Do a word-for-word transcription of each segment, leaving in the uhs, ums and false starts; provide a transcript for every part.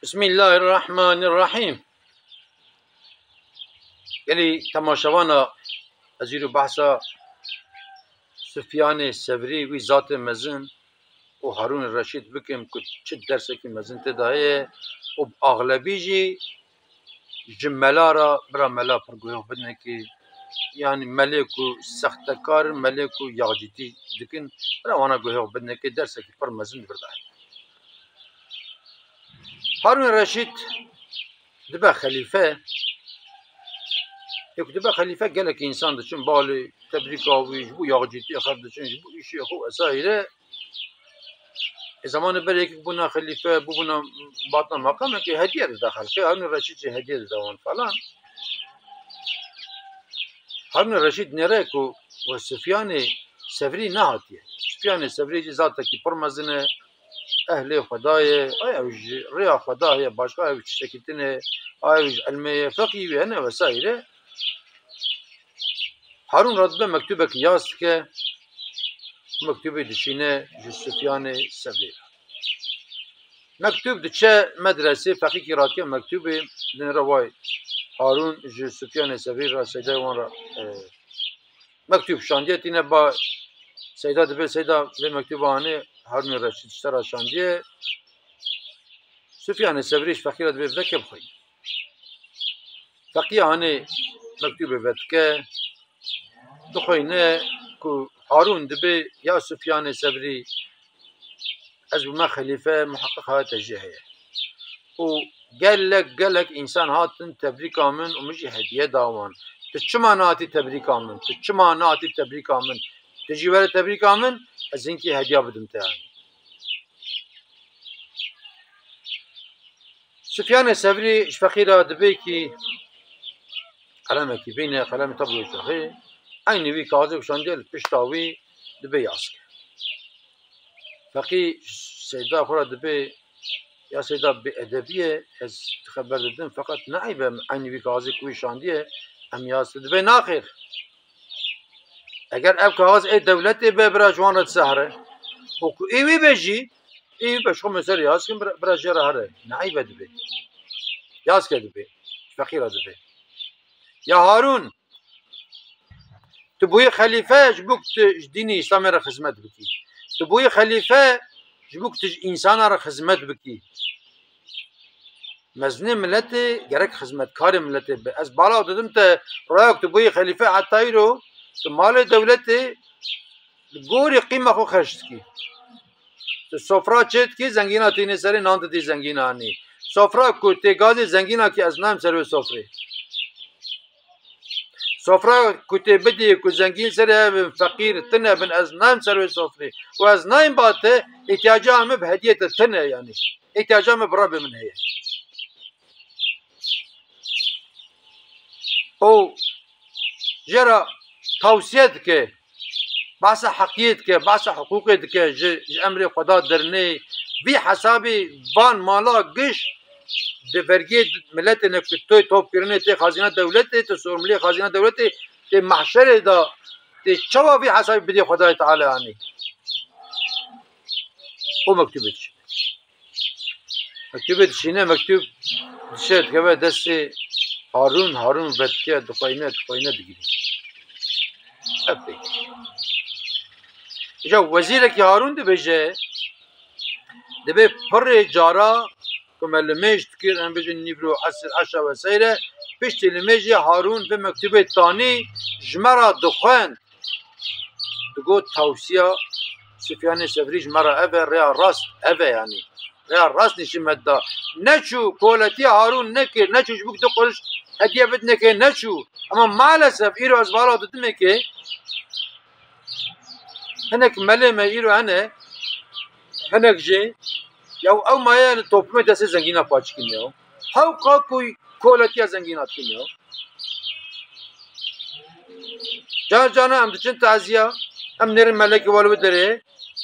Bismillahirrahmanirrahîm. Gelî temaşevana, ez îro behsa Sufyanê Sevrî, wî zatê mezin û Harûnê Reşîd bikim ku çi dersekî mezin tê de heye û bi axlebî jî ji mela re, bira mela pir guhê xwe bidinekê, yanî melê ku sextekar in, melê ku yaxcîtî dikin, bira wana guhê xwe bidinekê, dersekî pir mezin di vir de heye. Harûn Reşîd dibe xelîfe. Yek dibe xelîfe, gelek însan diçin balê tebrîka wî, ji bo yaxcîtiyê xev diçin, ji bo îşê xwe vesaire. E, zemanê berê yekek bûna xelîfe, bûbûna batna meqamekê, hediye dida xelkê. Harûn Reşîd jî hediye dida wan falan. Harûn Reşîd nêre ku we Sufyanê Sevrî nehatiye. Sufyanê Sevrî jî zatekî pir mezin e, ehlê Xwedayê, aya wî ji rêya Xweda heye, başqa ew tiştekî tune, aya wî ji ilmê ye, feqî wî hene vesaire. Harûn radibe mektûbekî yaz dike, mektûbê dişîne ji Sufyanê Sevrî re. Mektûb diçe medresê, feqîkî radike mektûbê, dinêre vay Harûn ji Sufyanê Sevrî re, Seydayê wan re, e, mektûb şandiye, tîne ba Seyda, dibê Seyda vê mektûba anê, Harûnê Reşîd ji te re şandiye. Sufyanê Sevrî ji feqî re dibê veke bixwîne. Feqî anê mektûbê vedike, dixwîne ku Harûn dibê ya Sufyanê Sevrî, ez bûme xelîfe, muheqeq haya te jê heye. Û gelek, gelek însan hatin tebrîka min û min jî hediye da wan. Tu çima nehatî tebrîka min? Tu çima nehatî tebrîka min? Tu jî were tebrîka min, ez hinkî hediya bidim te. Sufyanê Sevrî ji feqîra dibê kî qelemekî bîne, qelemê tabloyê çaxê, eynî wî kaxizê ku şandiye li pişta wî dibê yazke. Feqî Seyda xwe re dibê, ya Seyda, bêedebî ye, ez tu xeber didim, feqet ne eyb e, eynî wî kaxizê ku wî şandiye, em yazke. Dibê naxêr. Eger ev kaxiz ê dewletê be, bira ji wan re dise here. Û ku ê wî be jî, ê wî be ji xwe mesela yaz kin, bira, bira jê re here. Ne eyb e dibê. Yazke dibê. Feqîra dibê. Ya Harûn, tu bûyî xelîfe ji bo ku tu ji dînê Îslamê re xizmet bikî. Tu bûyî xelîfe ji bo ku tu ji însana re xizmet bikî. Mezinê miletê gerek xizmetkarê miletê be. Ez bala didim te, roya ku tu bûyî xelîfe heta îro, tu malê dewletê li gorî qîma xwe xerc dikî. Tu sofra çêdikî, zengîna tînê serê, nan didî zengîna anî. Sofra ku tê gazê zengîna kî, ez nayêm ser wê sofrê. Sofra ku tê bidî ku zengîn serê hebin, feqîr tune bin, ez nayêm ser wê sofrê. Û ez nayêm ba te, îhtiyaca min bi hediyê te tune, yanî. Îhtiyaca min bi Rebbê min heye. Û jê re tawsiye dike, behsa heqiyê dike, behsa hiqûqê dike, ji, ji emrê Xweda dernê. Vî hesabî van mala giş di vergiyê miletê ne ku tê topkirinê, tê xazîna dewletê, tê sorumliyê xazîna dewletê, tê mehşerê de, tê çawa vî hesabî bidê Xwedayê Teala anî? Û mektûbê dişîne. Mektûbê dişîne, mektûb dişe dikeve destê Harûn, Harûn vedike, dixweyne, dixweyne, digirî. Ev pê. Îca wezîrekî Harûn dibêje, dibê pirê cara ku me limêj dikir, em bêjin nîvro, esir, eşa ve seyre, piştî limêjê Harûn vê mektûbê tanî ji me re dixwend. Digot, tawsiya Sufyanê Sevrî ji me re ev e, rêya rast ev e, yanî rêya rast nîşîn me dida. Neçû, koletiya Harûn nekir, neçû ji bo du quriş hediye bidinekê neçû. Ama maalesef îro ez bala didimekê hinek melê me îro hene, hinek jî ya ew maye li toplumê destê zengîna paçikin ya. Hewqa ku koletiya zengîna dikin ya. Car carna em diçin taziya, em nêrin melekê wal bi derê.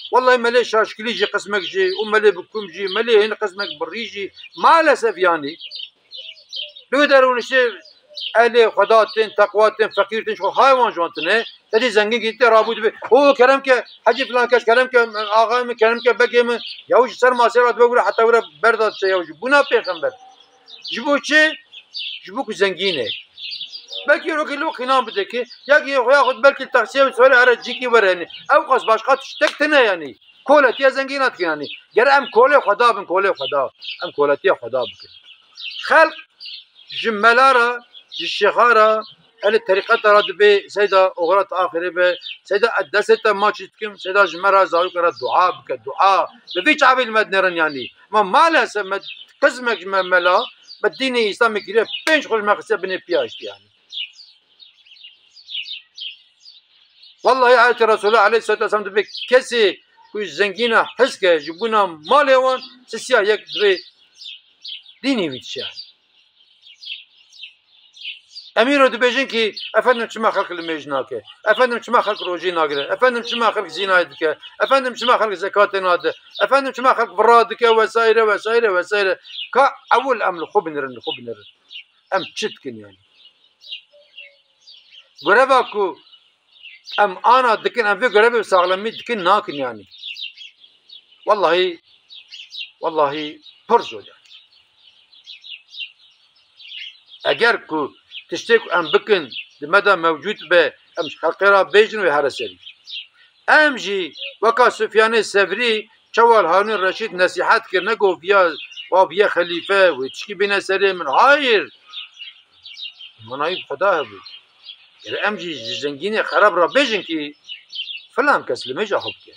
Wellahî melê şaşkilî jî qismek jî û melê bi kum jî, melê hin qismek bi rî jî. Maalesef yanî. Li wê der û niştê Elê Xweda tên, teqwa tên, feqîr tên, ji xwe haywan ji wan tine. Te dî zengîn kî te rabû dibe. O kerem ke, hecî filan kes, kerem ke, axa min, kerem ke, begê min. Ya ji ser masê re dibe wira heta wira berda diçe ya ji bûna pêxember. Ji bo çi? Ji bo ku zengîn e. Belkî rokê li qînan bide ki, ya ki xwe ya xwe belkî taksiye bi sore here cîkî were yani. Ew qas başqa tiştek tine yani. Koletiya zengîna dikin yanî. Ger em kolê Xweda bin, kolê Xweda. Em koletiya Xweda bikin. Xelq ji mela re, ji şêxa re, elê terîqeta re dibê, seyda oxira te axirê be, seyda ez destê te maçî dikim, seyda ji me re zarokê re dua bike, dua. Bi vî çavê li me dinêrin yanî. Ma maalesef me qismek ji me mela, me dînê Îslamê kiriye, pênc xwe ji me xisiye binê piya hiştî yanî. Wallahî ayetê Resulullah aleyhissalatu vesselam dibê kesê ku zengîna hez ke ji bûna malê wan sisiya yek divê dînê wî dişe. Em îro dibêjin ki efendim çima xelk limêj nake? Efendim çima xelk rojî nagire? Efendim çima xelk zînayê dike? Efendim çima xelk zekatê nade? Efendim çima xelk vira dike vesaire vesaire vesaire. Ka ewil em li xwe binirin, li xwe binirin. Em çi dikin yani? Göreva ku em ana dikin, em vê görevê bi saxlemî dikin, nakin yanî. Wallahî, wallahî pir zor e. Eger ku tiştê ku em bikin di me de mewcûd be, em ji xelkê re bêjin wê here serî. Em jî weka Sufyanê Sevrî çawa li Harûnê Reşîd nesîhet kir, ne got viya, wa viye xelîfe, wê tişkî bîne serê min. Hayir! Manayî bi Xweda hebû. Ger em jî ji zengînê xerab re bêjin kî filan kes limêja xwe bike.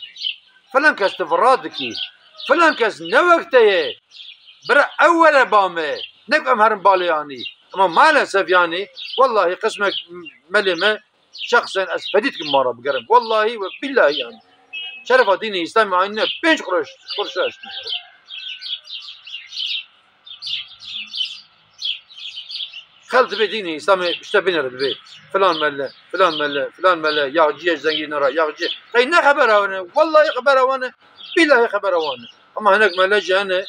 Filan kes tu vira dikî. Filan kes ne wek te ye. Bira ew were ba me. Ne ku em herin balê yanî. Ama maalesef yanî, wallahî qismek melê me şexsen ez fedî dikim mara bigerim. Wallahî we billahî yanî. Şerefa dînê Îslamê ayînine pênc quruş, quruş eştine. Xel dibê dînê Îslamê işte binêre dibê. Filan mele, filan mele, filan mele, yaxciyê zengîne re, yaxciyê. Qey ne xebera wan e, wallahî xebera wan e, billahî xebera wan e. Ama hinek mele jî hene,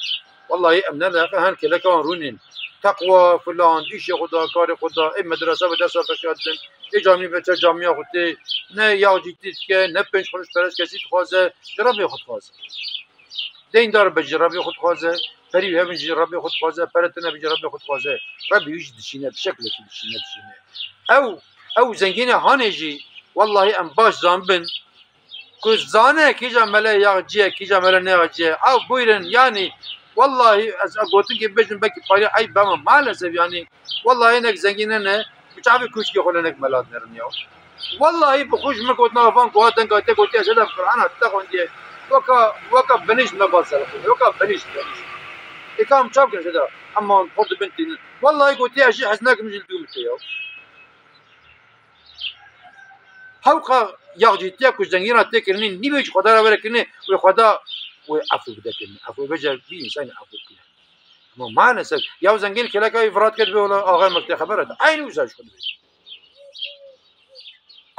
wallahî em ne leqe hen keleke wan rûnên. Teqwa, filan, îşê xwe da, karê xwe da, ê medrese ve dersa fekya dibin, ê camî ve çe camiya xwe tê, ne yaxcîtî dike, ne pênc quruş perez kesî dixwaze, ji Rebbê xwe dixwaze. Deyndar be ji Rebbê xwe dixwaze, perî wî hebin ji Rebbê xwe dixwaze, pere tune be ji Rebbê xwe dixwaze. Rebbê wî jî dişîne, bi şeklekî dişîne, dişîne. Ew, ew zengînê hanê jî, wallahî em baş zanbin, ku zane kîja mele yaxcî ye, kîja mele ne yaxcî ye. Ew buyurun, yanî, wallahî ez, ez gotin ki bêjim belkî parî eyb be, ama maalesef yanî, wallahî hinek zengîn hene, bi çavê kûçikê xwe li hinek mela dinerin ya. Wallahî bi xwe ji min gotina van ku ha denga te gotiye, jê de Qur'ana te xwendiye. Weka, weka binişt me ba ser xwe, weka binişt, binişt. Ê ka em çav kirin jê de, em man xwe dibin tînin. Wallahî gotiye, ez jî hez nakim ji li dû min tê ya. Hewqa yaxcîtiya ku zengîna tê kirinî, nîvê ji Xweda re were kirinê, wê Xweda wê efû bide kirinê. Efû bêje, vî însanî efû bikine. Ama maalesef, ya zengîn keleka wî virat ket be wela, axê mek te xeber e. Eynî wisa ji xwe dibê.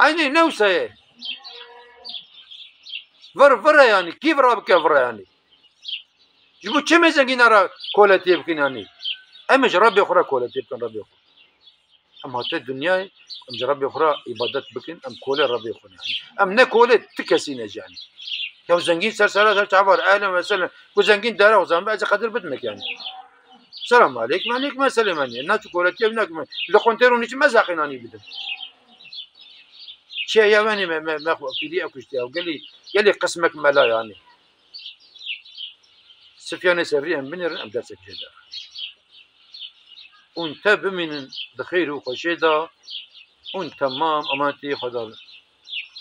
Eynî ne wisa ye. Vir, vir e yanî. Kî vira bike vir e yanî. Ji bo çi me zengîna re koletiyê bikin yanî? Em ê ji Rebbê xwe re koletiyê bikin, Rebbê xwe. Em hate dinyayê, em ji Rebbê xwe re îbadet bikin, em kolê Rebbê xwe ne. Em ne kolê ti kesî ne jî yanî. Ya zengîn ser sera ser çavar, ehlen ve sehlen. Ku zengîn dere xwe zan be, ez ê qedir bidim yanî. Selam aleykum, aleykum selam yanî. Naçû koletiye, naçû me. Li kontêrûn çi me zaqê nanî bidim. Çiye ya venî me, me, me xwe pîrî ekuştiye. Gelî, gelî qismek mela yanî. Sifyanê Sevrî em binêrin, em dersek jê de. Hûn te bimînin di xêr û xweşê de, hûn temam emanetî Xweda bin.